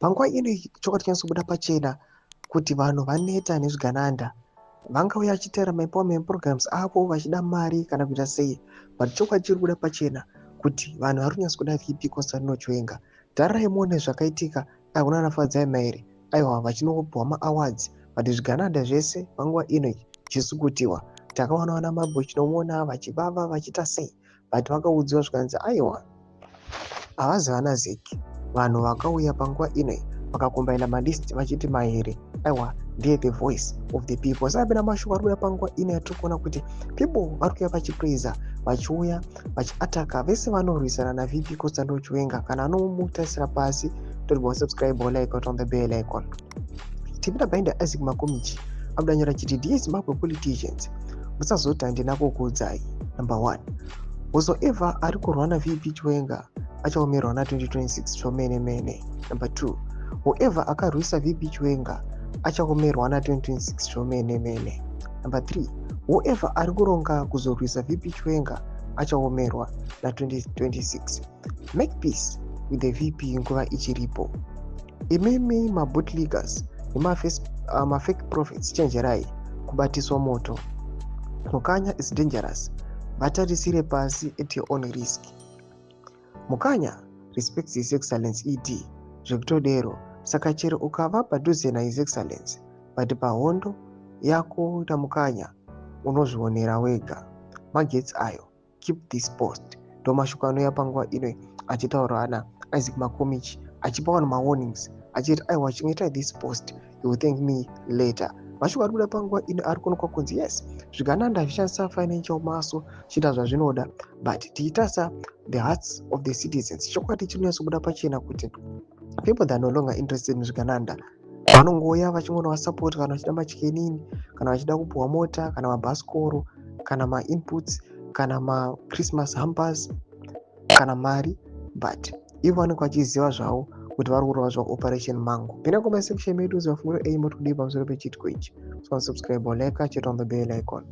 Panguva ino chokwadi chinyatsobuda pachena kuti vanhu vaneta nezvigananda. Vangauya vachitaura maempowerment programs avo vachida mari kana kuita sei, but chokwadi chiri kubuda pachena kuti vanhu vari kunyatso kuda VP Constantino Chiwenga. Tarirai muone zvakaitika kunana Fadzai Mahere, aiwa, vachinopiwa maawards, but zvigananda zvese panguva ino chisukutiwa. Takaona vana Mabho Chinomona vachivava vachiita sei, but vakaudziwa zvikanzi aiwa, havazi vana ZEC. Vanhu vakauya panguva ino vakakombaina malist vachiti Mahere, aiwa, ndiye the voice of the people. Saka pena mashoko ari kuuya panguva ino yatiri kuona kuti people vari kuuya vachipraisa, vachiuya vachiataka vese vanorwisana naVP Constantino Chiwenga kana anomutarisira pasi. Toribva subscribe, like, on the bell icon. Tipinda bainda Isaac Makomichi abudanyora chiti, "Dear Zimbabwe politicians, musazoti handina kukuudzai. Number one, whosoever ari kurwa naVP Chiwenga achaomerwa na2026 zvomene mene. Number two, whoever akarwisa VP Chiwenga achaomerwa na2026 zvomene mene. Number three, whoever ari kuronga kuzorwisa VP Chiwenga achaomerwa na2026. Make peace with the VP nguva ichiripo. Imimi mabootleggers nemafake prophets, chenjerai kubatiswa moto. Mukanya is dangerous, vatarisire pasi at your own risk. Mukanya respects His Excellence ED zvekutodero, saka chero ukava padhuze naHis Excellence, but pahondo yako naMukanya unozvionera wega magetsi ayo. Keep this post." Ndo mashoko anouya panguva ino achitaurwa naIsaac Makomichi, achipa vanhu mawarnings achiti aiwa, chengetai this post, you will thank me later. Mashoko ari kubuda panguva ino ari kuonekwa kunzi yes, zvigananda zvishandisa financial muscle chiita zvazvinoda, but tichitarisa the hearts of the citizens, chokwadi chinonyatsobuda pachena kuti people that are no longer interested in zvigananda. Vanongouya vachingonovasupport kana vachida machicken, kana vachida kupiwa mota, kana mabhasikoro, kana mainputs, kana machristmas hampers, kana mari, but ivo vanenge vachiziva zvavo kuti vari kurova zvavo Operation Mango. Pinda comment section medu, zivafungiro enyu moti kudii pamusoro pechiitiko ichi. So subscribe, like, chit on the bell icon.